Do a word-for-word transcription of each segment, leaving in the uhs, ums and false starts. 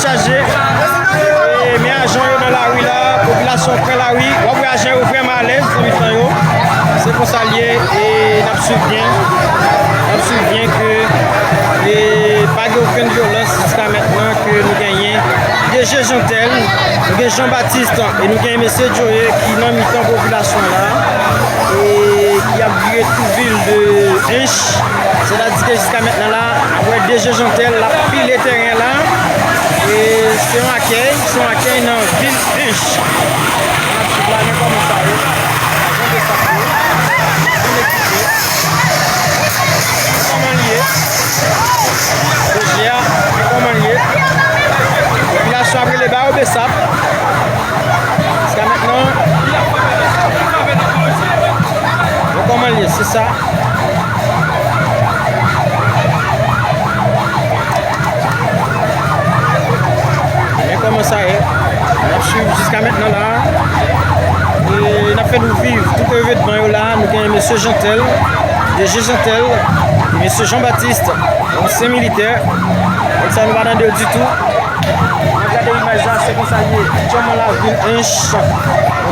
Chaje. E, men ajan yo nan lari la, popilasyon pran lari. W ap wè ajan yo vrèman alèz nan mitan yo. Se konsa l ye, e n ap swiv byen. N ap swiv byen ke, e, pa gen okenn vyolans jiska mentnan ke nou genyen. D G Jeantel, nou gen Jean Baptiste, e nou gen mesye Joe ki nan mitan popilasyon la, e ki ap vire tou vil de Ench. Sètadi ke jiska mentnan la, ap wè D G Jeantel, l ap pile teren la. E se yon akèy, se yon akèy nan vil Ench. N ap swiv la, men kòman sa ye. Ajan de sa yo. Byen ekipe. Kòman l ye? P J A, men kòman l ye? Popilasyon ap rele ba yo Besap. Jiska mentnan, men kòman l ye, se sa. Men kòman sa ye. N ap swiv jiska mentnan la. E n ap fè nou viv tout evènman yo la. Nou gen mesye Jeantel, D G Jeantel, e mesye Jean Baptiste, ansyen militè. Donk sa nou pa tande yo ditou. N ap gade imaj la, se konsa l ye. Kòman lavil Ench, yon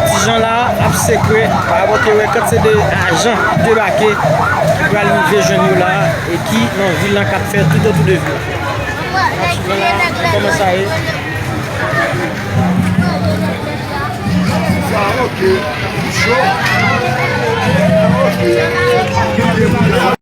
ti jan la, ap sekwe, pa rapò ke wè kantite de ajan ki debake, ki pral rive jwenn yo la, e ki nan vil lan k ap fè toutotou de vil. N ap swiv la, kòman sa ye. Ah, ok. Cho. Ah, ok.